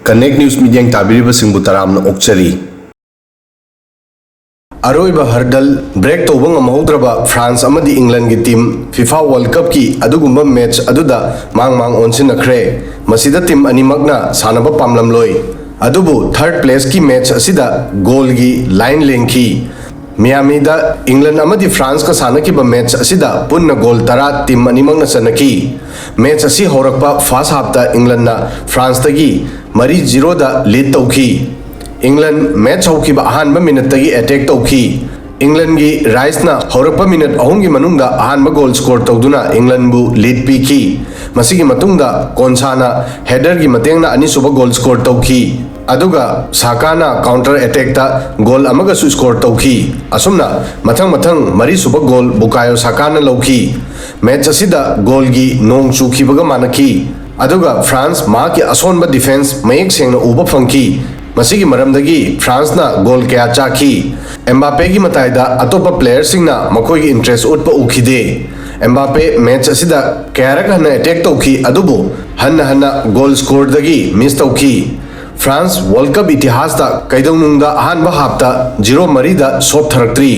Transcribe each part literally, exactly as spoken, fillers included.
Connect News ꯃꯤꯠꯌꯦꯡ ꯇꯥꯕꯤꯔꯤꯕꯁꯤꯡꯕꯨ ꯇꯔꯥꯝꯅ ꯑꯣꯛꯆꯔꯤ꯫ ꯑꯔꯣꯏꯕ ꯍꯔꯗꯜ ꯕ꯭ꯔꯦꯛ ꯇꯧꯕ ꯉꯝꯍꯧꯗ꯭ꯔꯕ ꯐ꯭ꯔꯥꯟꯁ ꯑꯃꯗꯤ ꯏꯪꯂꯟꯒꯤ ꯇꯤꯝ ꯐꯤꯐꯥ ꯋꯥꯔꯜ ꯀꯞꯀꯤ ꯑꯗꯨꯒꯨꯝꯕ ꯃꯦꯆ ꯑꯗꯨꯗ ꯃꯥꯡ ꯃꯥꯡ ꯑꯣꯟꯁꯤꯟꯅꯈ꯭ꯔꯦ꯫ ꯃꯁꯤꯗ ꯇꯤꯝ ꯑꯅꯤꯃꯛꯅ ꯁꯥꯟꯅꯕ ꯄꯥꯝꯂꯝꯂꯣꯏ꯫ ꯑꯗꯨꯕꯨ ꯊꯥꯔꯗ ꯄ꯭ꯂꯦꯁꯀꯤ ꯃꯦꯆ ꯑꯁꯤꯗ ꯒꯣꯜꯒꯤ ꯂꯥꯏꯟ ꯂꯦꯡꯈꯤ꯫ ꯃꯤꯌꯥꯃꯤꯗ ꯏꯪꯂꯟ ꯑꯃꯗꯤ ꯐ꯭ꯔꯥꯟꯁꯀ ꯁꯥꯟꯅꯈꯤꯕ ꯃꯦꯆ ꯑꯁꯤꯗ ꯄꯨꯟꯅ ꯒꯣꯜ ꯇꯔꯥ ꯇꯤꯝ ꯑꯅꯤꯃꯛꯅ ꯆꯟꯅꯈꯤ꯫ ꯃꯦꯆ ꯑꯁꯤ ꯍꯧꯔꯛꯄ ꯐꯥꯔꯁ ꯍꯥꯐꯇ ꯏꯪꯂꯟꯅ ꯐ꯭ꯔꯥꯟꯁꯇꯒꯤ ꯃꯔꯤ ꯖꯤꯔꯣꯗ ꯂꯤꯗ ꯇꯧꯈꯤ꯫ ꯏꯪꯂꯟ ꯃꯦꯆ ꯍꯧꯈꯤꯕ ꯑꯍꯥꯟꯕ ꯃꯤꯅꯠꯇꯒꯤ ꯑꯦꯇꯦꯛ ꯇꯧꯈꯤ꯫ ꯏꯪꯂꯟꯒꯤ ꯔꯥꯏꯁꯅ ꯍꯧꯔꯛꯄ ꯃꯤꯅꯠ ꯑꯍꯨꯝꯒꯤ ꯃꯅꯨꯡꯗ ꯑꯍꯥꯟꯕ ꯒꯣꯜ ꯁ꯭ꯀꯣꯔ ꯇꯧꯗꯨꯅ ꯏꯪꯂꯟꯕꯨ ꯂꯤꯗ ꯄꯤꯈꯤ꯫ ꯃꯁꯤꯒꯤ ꯃꯇꯨꯡꯗ ꯀꯣꯟꯁꯥꯅ ꯍꯦꯗꯔꯒꯤ ꯃꯇꯦꯡꯅ ꯑꯅꯤꯁꯨꯕ ꯒꯣꯜ ꯁ꯭ꯀꯣꯔ ꯇꯧꯈꯤ꯫ ꯑꯗꯨꯒ ꯁꯥꯀꯥꯅ ꯀꯥꯎꯟꯇꯔ ꯑꯦꯇꯦꯛꯇ ꯒꯣꯜ ꯑꯃꯒꯁꯨ ꯁ꯭ꯀꯣꯔ ꯇꯧꯈꯤ꯫ ꯑꯁꯨꯝꯅ ꯃꯊꯪ ꯃꯊꯪ ꯃꯔꯤꯁꯨꯕ ꯒꯣꯜ ꯕꯨꯀꯥꯌꯣ ꯁꯥꯀꯥꯅ ꯂꯧꯈꯤ꯫ ꯃꯦꯆ ꯑꯁꯤꯗ ꯒꯣꯜꯒꯤ ꯅꯣꯡ ꯆꯨꯈꯤꯕꯒ ꯃꯥꯟꯅꯈꯤ꯫ ꯑꯗꯨꯒ ꯐ꯭ꯔꯥꯟꯁ ꯃꯍꯥꯛꯀꯤ ꯑꯁꯣꯟꯕ ꯗꯤꯐꯦꯟꯁ ꯃꯌꯦꯛ ꯁꯦꯡꯅ ꯎꯕ ꯐꯪꯈꯤ꯫ ꯃꯁꯤꯒꯤ ꯃꯔꯝꯗꯒꯤ ꯐ꯭ꯔꯥꯟꯁꯅ ꯒꯣꯜ ꯀꯌꯥ ꯆꯥꯈꯤ꯫ ꯑꯦꯝꯕꯥꯄꯦꯒꯤ ꯃꯇꯥꯏꯗ ꯑꯇꯣꯞꯄ ꯄ꯭ꯂꯦꯌꯔꯁꯤꯡꯅ ꯃꯈꯣꯏꯒꯤ ꯏꯟꯇꯔꯦꯁ ꯎꯠꯄ ꯎꯈꯤꯗꯦ꯫ ꯑꯦꯝꯕꯥꯄꯦ ꯃꯦꯆ ꯑꯁꯤꯗ ꯀꯌꯥꯔꯛ ꯍꯟꯅ ꯑꯦꯇꯦꯛ ꯇꯧꯈꯤ, ꯑꯗꯨꯕꯨ ꯍꯟꯅ ꯍꯟꯅ ꯒꯣꯜ ꯁ꯭ꯀꯣꯔꯗꯒꯤ ꯃꯤꯁ ꯇꯧꯈꯤ꯫ ꯐ꯭ꯔꯥꯟꯁ ꯋꯥꯔꯜ ꯀꯞ ꯏꯇꯤꯍꯥꯁꯇ ꯀꯩꯗꯧꯅꯨꯡꯗ ꯑꯍꯥꯟꯕ ꯍꯥꯞꯇ ꯖꯤꯔꯣ ꯃꯔꯤꯗ ꯁꯣꯠꯊꯔꯛꯇ꯭ꯔꯤ꯫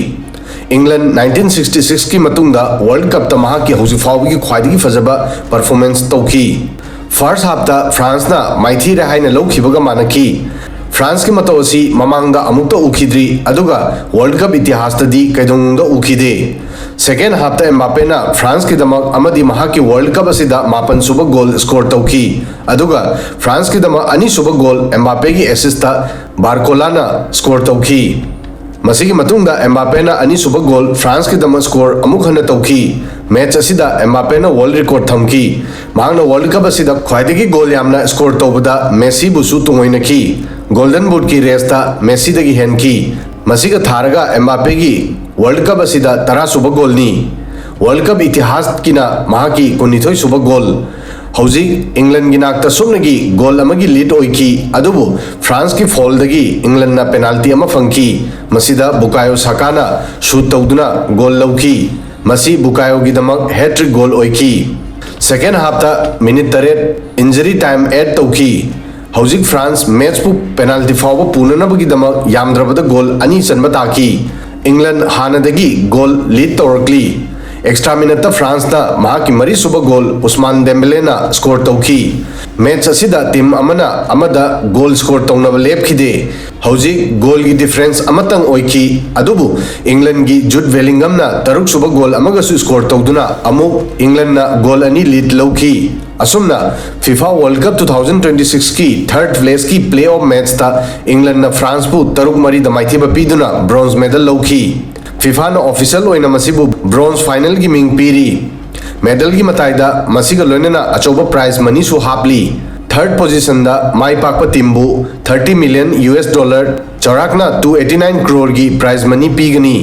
ꯏꯪꯂꯟ ꯅꯥꯏꯟꯇꯤꯟ ꯁꯤꯛꯁꯇꯤ ꯁꯤꯛꯁꯀꯤ ꯃꯇꯨꯡꯗ ꯋꯥꯔꯜ ꯀꯞꯇ ꯃꯍꯥꯛꯀꯤ ꯍꯧꯖꯤꯛ ꯐꯥꯎꯕꯒꯤ ꯈ꯭ꯋꯥꯏꯗꯒꯤ ꯐꯖꯕ ꯄꯔꯐꯣꯔꯃꯦꯟꯁ ꯇꯧꯈꯤ꯫ ꯐꯥꯔꯁ ꯍꯥꯞꯇ ꯐ꯭ꯔꯥꯟꯁꯅ ꯃꯥꯏꯊꯤꯔꯦ ꯍꯥꯏꯅ ꯂꯧꯈꯤꯕꯒ ꯃꯥꯟꯅꯈꯤ꯫ ꯐ꯭ꯔꯥꯟꯁꯀꯤ ꯃꯇꯧ ꯑꯁꯤ ꯃꯃꯥꯡꯗ ꯑꯃꯨꯛꯇ ꯎꯈꯤꯗ꯭ꯔꯤ, ꯑꯗꯨꯒ ꯋꯥꯔꯜ ꯀꯞ ꯏꯇꯤꯍꯥꯁꯇꯗꯤ ꯀꯩꯗꯧꯅꯨꯡꯗ ꯎꯈꯤꯗꯦ꯫ ꯁꯦꯀꯦꯟ ꯍꯥꯞꯇ ꯑꯦꯝꯕꯥꯄꯦꯅ ꯐ꯭ꯔꯥꯟꯁꯀꯤꯗꯃꯛ ꯑꯃꯗꯤ ꯃꯍꯥꯛꯀꯤ ꯋꯥꯔꯜ ꯀꯞ ꯑꯁꯤꯗ ꯃꯥꯄꯟ ꯁꯨꯕ ꯒꯣꯜ ꯁ꯭ꯀꯣꯔ ꯇꯧꯈꯤ꯫ ꯑꯗꯨꯒ ꯐ꯭ꯔꯥꯟꯁꯀꯤꯗꯃꯛ ꯑꯅꯤꯁꯨꯕ ꯒꯣꯜ ꯑꯦꯝꯕꯥꯄꯦꯒꯤ ꯑꯦꯁꯤꯁꯇ ꯕꯥꯔꯀꯣꯂꯥꯅ ꯁ꯭ꯀꯣꯔ ꯇꯧꯈꯤ꯫ ꯃꯁꯤꯒꯤ ꯃꯇꯨꯡꯗ ꯑꯦꯝꯕꯥꯄꯦꯅ ꯑꯅꯤꯁꯨꯕ ꯒꯣꯜ ꯐ꯭ꯔꯥꯟꯁꯀꯤꯗꯃꯛ ꯁ꯭ꯀꯣꯔ ꯑꯃꯨꯛ ꯍꯟꯅ ꯇꯧꯈꯤ꯫ ꯃꯦꯆ ꯑꯁꯤꯗ ꯑꯦꯝꯕꯥꯄꯦꯅ ꯋꯥꯔꯜ ꯔꯦꯀꯣꯔꯗ ꯊꯝꯈꯤ꯫ ꯃꯍꯥꯛꯅ ꯋꯥꯔꯜ ꯀꯞ ꯑꯁꯤꯗ ꯈ꯭ꯋꯥꯏꯗꯒꯤ ꯒꯣꯜ ꯌꯥꯝꯅ ꯁ꯭ꯀꯣꯔ ꯇꯧꯕꯗ ꯃꯦꯁꯤꯕꯨꯁꯨ ꯇꯨꯡꯑꯣꯏꯅꯈꯤ꯫ ꯒꯣꯜꯗꯟ ꯕꯨꯠꯀꯤ ꯔꯦꯁꯇ ꯃꯦꯁꯤꯗꯒꯤ ꯍꯦꯟꯈꯤ꯫ ꯃꯁꯤꯒ ꯊꯥꯔꯒ ꯑꯦꯝꯕꯥꯄꯦꯒꯤ ꯋꯥꯔꯜ ꯀꯞ ꯑꯁꯤꯗ ꯇꯔꯥꯁꯨꯕ ꯒꯣꯜꯅꯤ꯫ ꯋꯥꯔꯜ ꯀꯞ ꯏꯇꯤꯍꯥꯁꯀꯤꯅ ꯃꯍꯥꯛꯀꯤ ꯀꯨꯟꯅꯤꯊꯣꯏꯁꯨꯕ ꯒꯣꯜ꯫ ꯍꯧꯖꯤꯛ ꯏꯪꯂꯟꯒꯤ ꯅꯥꯛꯇ ꯁꯨꯞꯅꯒꯤ ꯒꯣꯜ ꯑꯃꯒꯤ ꯂꯤꯗ ꯑꯣꯏꯈꯤ, ꯑꯗꯨꯕꯨ ꯐ꯭ꯔꯥꯟꯁꯀꯤ ꯐꯣꯜꯗꯒꯤ ꯏꯪꯂꯟꯅ ꯄꯦꯅꯥꯜꯇꯤ ꯑꯃ ꯐꯪꯈꯤ꯫ ꯃꯁꯤꯗ ꯕꯨꯀꯥꯌꯣ ꯁꯥꯀꯥꯅ ꯁꯨꯠ ꯇꯧꯗꯨꯅ ꯒꯣꯜ ꯂꯧꯈꯤ꯫ ꯃꯁꯤ ꯕꯨꯀꯥꯌꯣꯒꯤꯗꯃꯛ ꯍꯦꯇ꯭ꯔꯤꯛ ꯒꯣꯜ ꯑꯣꯏꯈꯤ꯫ ꯁꯦꯀꯦꯟ ꯍꯥꯞꯇ ꯃꯤꯅꯤꯠ ꯇꯔꯦꯠ ꯏꯟꯖꯔꯤ ꯇꯥꯏꯝ ꯑꯦꯗ ꯇꯧꯈꯤ꯫ ꯍꯧꯖꯤꯛ ꯐ꯭ꯔꯥꯟꯁ ꯃꯦꯠꯁꯄꯨ ꯄꯦꯅꯥꯜꯇꯤ ꯐꯥꯎꯕ ꯄꯨꯅꯅꯕꯒꯤꯗꯃꯛ ꯌꯥꯝꯗ꯭ꯔꯕꯗ ꯒꯣꯜ ꯑꯅꯤ ꯆꯟꯕ ꯇꯥꯈꯤ꯫ ꯏꯪꯂꯟ ꯍꯥꯟꯅꯗꯒꯤ ꯒꯣꯜ ꯂꯤꯗ ꯇꯧꯔꯛꯂꯤ꯫ ꯑꯦꯛꯁꯇ꯭ꯔꯥ ꯃꯤꯅꯠꯇ ꯐ꯭ꯔꯥꯟꯁꯅ ꯃꯍꯥꯛꯀꯤ ꯃꯔꯤꯁꯨꯕ ꯒꯣꯜ ꯎꯁꯃꯥꯟ ꯗꯦꯝꯕꯦꯂꯦꯅ ꯁ꯭ꯀꯣꯔ ꯇꯧꯈꯤ꯫ ꯃꯦꯠꯁ ꯑꯁꯤꯗ ꯇꯤꯝ ꯑꯃꯅ ꯑꯃꯗ ꯒꯣꯜ ꯁ꯭ꯀꯣꯔ ꯇꯧꯅꯕ ꯂꯦꯞꯈꯤꯗꯦ꯫ ꯍꯧꯖꯤꯛ ꯒꯣꯜꯒꯤ ꯗꯤꯐꯔꯦꯟꯁ ꯑꯃꯇꯪ ꯑꯣꯏꯈꯤ, ꯑꯗꯨꯕꯨ ꯏꯪꯂꯟꯒꯤ ꯖꯨꯠ ꯕꯦꯂꯤꯡꯒꯝꯅ ꯇꯔꯨꯛꯁꯨꯕ ꯒꯣꯜ ꯑꯃꯒꯁꯨ ꯁ꯭ꯀꯣꯔ ꯇꯧꯗꯨꯅ ꯑꯃꯨꯛ ꯏꯪꯂꯟꯅ ꯒꯣꯜ ꯑꯅꯤ ꯂꯤꯗ ꯂꯧꯈꯤ꯫ ꯑꯁꯨꯝꯅ FIFA World Cup two thousand twenty six ꯀꯤ ꯊꯔꯗ ꯄ꯭ꯂꯦꯁꯀꯤ ꯄ꯭ꯂꯦ ꯑꯣꯐ ꯃꯦꯠꯁꯇ ꯏꯪꯂꯟꯅ ꯐ꯭ꯔꯥꯟꯁꯄꯨ ꯇꯔꯨꯛ ꯃꯔꯤꯗ ꯃꯥꯏꯊꯤꯕ ꯄꯤꯗꯨꯅ ꯕ꯭ꯔꯣꯟꯖ ꯃꯦꯗꯜ ꯂꯧꯈꯤ꯫ FIFAꯅ ꯑꯣꯐꯤꯁꯤꯌꯦꯜ ꯑꯣꯏꯅ ꯃꯁꯤꯕꯨ ꯕ꯭ꯔꯣꯟꯖ ꯐꯥꯏꯅꯦꯜꯒꯤ ꯃꯤꯡ ꯄꯤꯔꯤ꯫ ꯃꯦꯗꯜꯒꯤ ꯃꯇꯥꯏꯗ ꯃꯁꯤꯒ ꯂꯣꯏꯅꯅ ꯑꯆꯧꯕ ꯄ꯭ꯔꯥꯏꯖ ꯃꯅꯤꯁꯨ ꯍꯥꯞꯂꯤ꯫ ꯊꯔꯗ ꯄꯣꯖꯤꯁꯟꯗ ꯃꯥꯏ ꯄꯥꯛꯄ ꯇꯤꯝꯕꯨ thirty million US dollar, ꯆꯥꯎꯔꯥꯛꯅ two eighty nine ꯀ꯭ꯔꯣꯔꯒꯤ ꯄ꯭ꯔꯥꯏꯖ ꯃꯅꯤ ꯄꯤꯒꯅꯤ꯫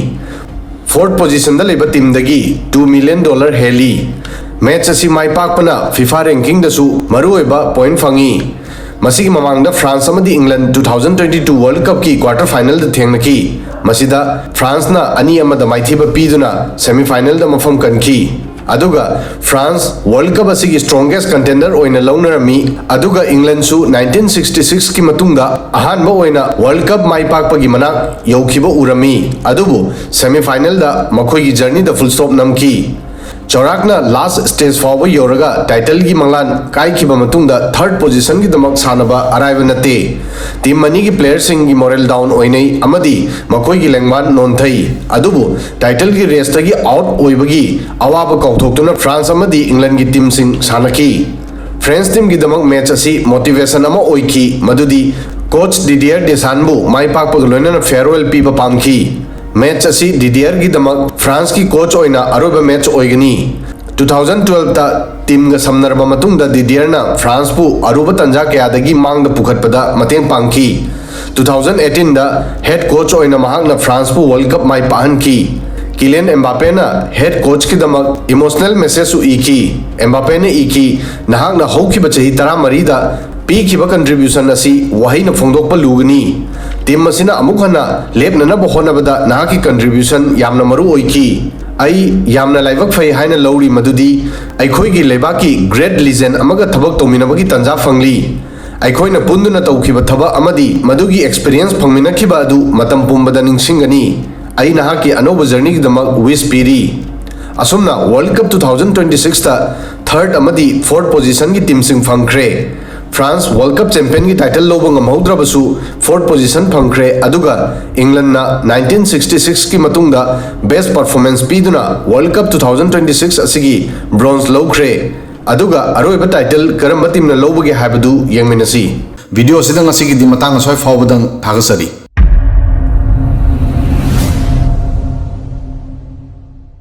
ꯐꯣꯔꯠ ꯄꯣꯖꯤꯁꯟꯗ ꯂꯩꯕ ꯇꯤꯝꯗꯒꯤ two million dollar ꯍꯦꯜꯂꯤ꯫ ꯃꯦꯠꯁ ꯑꯁꯤ ꯃꯥꯏ ꯄꯥꯛꯄꯅ FIFA ꯔꯦꯡꯀꯤꯡꯗꯁꯨ ꯃꯔꯨꯑꯣꯏꯕ ꯄꯣꯏꯟꯠ ꯐꯪꯏ꯫ ꯃꯁꯤꯒꯤ ꯃꯃꯥꯡꯗ ꯐ꯭ꯔꯥꯟꯁ ꯑꯃꯗꯤ ꯏꯪꯂꯟ two thousand twenty two World Cupꯀꯤ ꯀ꯭ꯋꯥꯔꯇꯔ ꯐꯥꯏꯅꯦꯜꯗ ꯊꯦꯡꯅꯈꯤ꯫ ꯃꯁꯤꯗ ꯐ꯭ꯔꯥꯟꯁꯅ ꯑꯅꯤ ꯑꯃꯗ ꯃꯥꯏꯊꯤꯕ ꯄꯤꯗꯨꯅ ꯁꯦꯃꯤꯐꯥꯏꯅꯦꯜꯗ ꯃꯐꯝ ꯀꯟꯈꯤ꯫ ꯑꯗꯨꯒ ꯐ꯭ꯔꯥꯟꯁ World Cup ꯑꯁꯤꯒꯤ ꯁ꯭ꯇ꯭ꯔꯣꯡꯒꯦꯁ ꯀꯟꯇꯦꯟꯗꯔ ꯑꯣꯏꯅ ꯂꯧꯅꯔꯝꯃꯤ꯫ ꯑꯗꯨꯒ ꯏꯪꯂꯟꯁꯨ nineteen sixty sixꯀꯤ ꯃꯇꯨꯡꯗ ꯑꯍꯥꯟꯕ ꯑꯣꯏꯅ World Cup ꯃꯥꯏ ꯄꯥꯛꯄꯒꯤ ꯃꯅꯥꯛ ꯌꯧꯈꯤꯕ ꯎꯔꯝꯃꯤ꯫ ꯑꯗꯨꯕꯨ ꯁꯦꯃꯤꯐꯥꯏꯅꯦꯜꯗ ꯃꯈꯣꯏꯒꯤ ꯖꯔꯅꯤꯗ ꯐꯨꯜ ꯁ꯭ꯇꯣꯞ ꯅꯝꯈꯤ꯫ ꯆꯥꯎꯔꯥꯛꯅ ꯂꯥꯁ ꯁ꯭ꯇꯦꯖ ꯐꯥꯎꯕ ꯌꯧꯔꯒ ꯇꯥꯏꯇꯜꯒꯤ ꯃꯪꯂꯥꯟ ꯀꯥꯏꯈꯤꯕ ꯃꯇꯨꯡꯗ ꯊꯔꯗ ꯄꯣꯖꯤꯁꯟꯒꯤꯗꯃꯛ ꯁꯥꯟꯅꯕ ꯑꯔꯥꯏꯕ ꯅꯠꯇꯦ꯫ ꯇꯤꯝ ꯑꯅꯤꯒꯤ ꯄ꯭ꯂꯦꯌꯔꯁꯤꯡꯒꯤ ꯃꯣꯔꯦꯜ ꯗꯥꯎꯟ ꯑꯣꯏꯅꯩ ꯑꯃꯗꯤ ꯃꯈꯣꯏꯒꯤ ꯂꯦꯡꯕꯥꯟ ꯅꯣꯟꯊꯩ꯫ ꯑꯗꯨꯕꯨ ꯇꯥꯏꯇꯜꯒꯤ ꯔꯦꯁꯇꯒꯤ ꯑꯥꯎꯠ ꯑꯣꯏꯕꯒꯤ ꯑꯋꯥꯕ ꯀꯥꯎꯊꯣꯛꯇꯨꯅ ꯐ꯭ꯔꯥꯟꯁ ꯑꯃꯗꯤ ꯏꯪꯂꯟꯒꯤ ꯇꯤꯝꯁꯤꯡ ꯁꯥꯟꯅꯈꯤ꯫ ꯐ꯭ꯔꯦꯟꯁ ꯇꯤꯝꯒꯤꯗꯃꯛ ꯃꯦꯠꯆ ꯑꯁꯤ ꯃꯣꯇꯤꯚꯦꯁꯟ ꯑꯃ ꯑꯣꯏꯈꯤ, ꯃꯗꯨꯗꯤ ꯀꯣꯆ ꯗꯤꯗꯤꯌꯔ ꯗꯦꯁꯥꯟꯕꯨ ꯃꯥꯏ ꯄꯥꯛꯄꯒ ꯂꯣꯏꯅꯅ ꯐꯦꯌꯔꯋꯦꯜ ꯄꯤꯕ ꯄꯥꯝꯈꯤ꯫ ꯃꯦꯠꯆ ꯑꯁꯤ ꯗꯤꯗꯤꯌꯔꯒꯤꯗꯃꯛ ꯐ꯭ꯔꯥꯟꯁꯀꯤ ꯀꯣꯆ ꯑꯣꯏꯅ ꯑꯔꯣꯏꯕ ꯃꯦꯠꯆ ꯑꯣꯏꯒꯅꯤ꯫ Two thousand twelveꯇ ꯇꯤꯝꯒ ꯁꯝꯅꯔꯕ ꯃꯇꯨꯡꯗ ꯗꯤꯗꯤꯌꯔꯅ ꯐ꯭ꯔꯥꯟꯁꯄꯨ ꯑꯔꯨꯕ ꯇꯥꯟꯖꯥ ꯀꯌꯥꯗꯒꯤ ꯃꯥꯡꯗ ꯄꯨꯈꯠꯄꯗ ꯃꯇꯦꯡ ꯄꯥꯡꯈꯤ꯫ Two thousand eighteenꯗ ꯍꯦꯗ ꯀꯣꯆ ꯑꯣꯏꯅ ꯃꯍꯥꯛꯅ ꯐ꯭ꯔꯥꯟꯁꯄꯨ ꯋꯥꯔꯜꯗ ꯀꯞ ꯃꯥꯏ ꯄꯥꯛꯍꯟꯈꯤ꯫ ꯀꯤꯂꯤꯌꯟ ꯑꯦꯝꯕꯥꯄꯦꯅ ꯍꯦꯗ ꯀꯣꯆꯀꯤꯗꯃꯛ ꯏꯃꯣꯁꯅꯦꯜ ꯃꯦꯁꯦꯖꯁꯨ ꯏꯈꯤ꯫ ꯑꯦꯝꯕꯥꯄꯦꯅ ꯏꯈꯤ, "ꯅꯍꯥꯛꯅ ꯍꯧꯈꯤꯕ ꯆꯍꯤ ꯇꯔꯥꯃꯔꯤꯗ ꯄꯤꯈꯤꯕ ꯀꯟꯇ꯭ꯔꯤꯕ꯭ꯌꯨꯁꯟ ꯑꯁꯤ ꯋꯥꯍꯩꯅ ꯐꯣꯡꯗꯣꯛꯄ ꯂꯨꯒꯅꯤ꯫ ꯇꯤꯝ ꯑꯁꯤꯅ ꯑꯃꯨꯛ ꯍꯟꯅ ꯂꯦꯞꯅꯅꯕ ꯍꯣꯠꯅꯕꯗ ꯅꯍꯥꯛꯀꯤ ꯀꯟꯇ꯭ꯔꯤꯕ꯭ꯌꯨꯁꯟ ꯌꯥꯝꯅ ꯃꯔꯨ ꯑꯣꯏꯈꯤ꯫ ꯑꯩ ꯌꯥꯝꯅ ꯂꯥꯏꯕꯛ ꯐꯩ ꯍꯥꯏꯅ ꯂꯧꯔꯤ ꯃꯗꯨꯗꯤ ꯑꯩꯈꯣꯏꯒꯤ ꯂꯩꯕꯥꯛꯀꯤ ꯒ꯭ꯔꯦꯠ ꯂꯤꯖꯦꯟ ꯑꯃꯒ ꯊꯕꯛ ꯇꯧꯃꯤꯟꯅꯕꯒꯤ ꯇꯥꯟꯖꯥ ꯐꯪꯂꯤ"꯫ ꯑꯩꯈꯣꯏꯅ ꯄꯨꯟꯗꯨꯅ ꯇꯧꯈꯤꯕ ꯊꯕꯛ ꯑꯃꯗꯤ ꯃꯗꯨꯒꯤ ꯑꯦꯛꯁꯄꯤꯔꯤꯌꯦꯟꯁ ꯐꯪꯃꯤꯟꯅꯈꯤꯕ ꯑꯗꯨ ꯃꯇꯝ ꯄꯨꯝꯕꯗ ꯅꯤꯡꯁꯤꯡꯒꯅꯤ꯫ ꯑꯩ ꯅꯍꯥꯛꯀꯤ ꯑꯅꯧꯕ ꯖꯔꯅꯤꯒꯤꯗꯃꯛ ꯋꯤꯁ ꯄꯤꯔꯤ꯫ ꯑꯁꯨꯝꯅ World Cup two thousand twenty ꯁꯤꯛꯁꯇ ꯊꯔꯠ ꯑꯃꯗꯤ ꯐꯣꯔꯠ ꯄꯣꯖꯤꯁꯟꯒꯤ ꯇꯤꯝꯁꯤꯡ ꯐꯪꯈ꯭ꯔꯦ꯫ ꯐ꯭ꯔꯥꯟꯁ ꯋꯥꯔꯜ ꯀꯞ ꯆꯦꯝꯄꯤꯌꯟꯒꯤ ꯇꯥꯏꯇꯜ ꯂꯧꯕ ꯉꯝꯍꯧꯗ꯭ꯔꯕꯁꯨ ꯐꯣꯔꯠ ꯄꯣꯖꯤꯁꯟ ꯐꯪꯈ꯭ꯔꯦ, ꯑꯗꯨꯒ ꯏꯪꯂꯟꯅ ꯅꯥꯏꯟꯇꯤꯟ ꯁꯤꯛꯁꯇꯤ ꯁꯤꯛꯁꯀꯤ ꯃꯇꯨꯡꯗ ꯕꯦꯁ ꯄꯔꯐꯣꯔꯃꯦꯟꯁ ꯄꯤꯗꯨꯅ world Cup two thousand twenty six ꯑꯁꯤꯒꯤ ꯕ꯭ꯔꯣꯟꯖ ꯂꯧꯈ꯭ꯔꯦ꯫ ꯑꯗꯨꯒ ꯑꯔꯣꯏꯕ ꯇꯥꯏꯇꯜ ꯀꯔꯝꯕ ꯇꯤꯝꯅ ꯂꯧꯕꯒꯦ ꯍꯥꯏꯕꯗꯨ ꯌꯦꯡꯃꯤꯟꯅꯁꯤ꯫ ꯚꯤꯗꯤꯑꯣ ꯑꯁꯤꯗ ꯉꯁꯤꯒꯤꯗꯤ ꯃꯇꯥꯡ ꯑꯁ꯭ꯋꯥꯏ ꯐꯥꯎꯕꯗꯪ ꯊꯥꯒꯠꯆꯔꯤ꯫